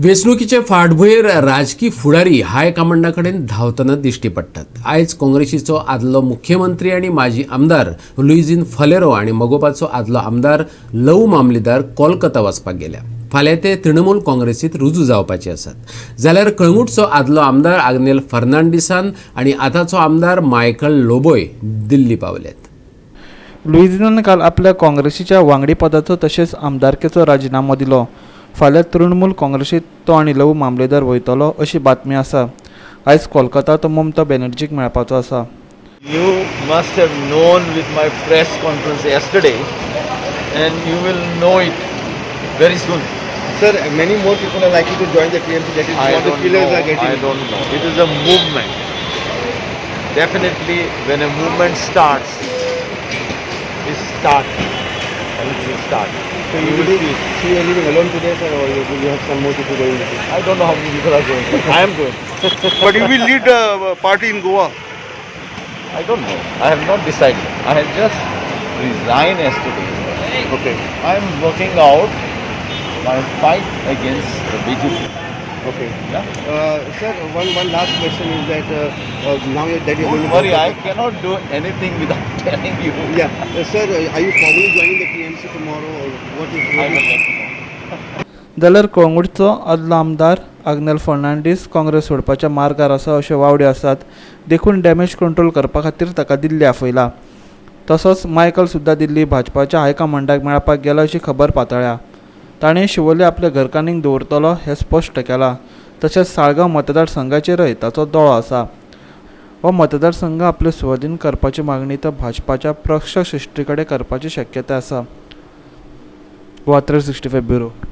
वेंचणुकीचे फाटभुंयेर राजकी फुडारी हायकमांडा कडेन धांवतना दिश्टी पडटात. आयज काँग्रेसीचो आदलो मुख्यमंत्री आनी माजी आमदार लुईझीन फलेरो आनी मगोपाचो आदलो आमदार लवू मामलेदार कोलकाता वचपाक गेल्या. फाल्यां ते तृणमूल काँग्रेसीत रुजू जावपाचे आसात. जाल्यार कळंगूटचो आदलो आमदार आग्नेल फर्नांडीसान आनी आतांचो आमदार मायकल लोबोय दिल्ली पावल्यात. लुईझिनान काल आपल्या काँग्रेसीच्या वांगडीपदाचो तशेंच आमदारकेचो राजिनामो दिलो. फाल्यां तृणमूल काँग्रेसीत तो आनी लवू मामलेदार वयतलो अशी बातमी आसा. आयज कोलकाता तो ममता बॅनर्जीक मेळपाचो आसा. You must have known with my press conference yesterday, and you will know it very soon. Sir, many more people are likely to join the TMC. That is I what the don't feelers know. are getting. I don't know. It is a movement. Definitely, when a movement starts, it starts. And it will start. So you You will will be, see. So you are leaving alone today, sir, or you will you have some more people going with you? I don't know how many people are going, but I am going. But you will lead a party in Goa. I don't know. I have not decided. I have just resigned yesterday. Okay. I am working out my fight against the BJP. Okay. Yeah. Sir, one last question is that now that you're Don't going to worry, I cannot do anything without telling you. Yeah, sir, are you formally joining the TMC tomorrow, or what is? I What will is let you know. जाल्यार कळंगूटचो आदलो आमदार आग्नेल फर्नांडीस काँग्रेस सोडपाच्या मार्गार आसा अश्यो वावड्यो आसात. देखून damage control करपा खातीर ताका दिल्ली आपयला. तसोच मायकल सुद्दां दिल्ली भाजपाच्या हायकमांडाक मेळपाक गेलो अशी खबर पातळ्ळ्या. ताणें शिवोले आपल्या घरकान्नीक दवरतलो हें स्पश्ट केलां. तशेंच साळगांव मतदारसंघाचेरय ताचो दोळो आसा. हो मतदारसंघ आपले सुवादीन करपाची मागणी तो भाजपाच्या पक्षश्रेश्ठी कडेन करपाची शक्यताय आसा. गोवा 365 ब्युरो.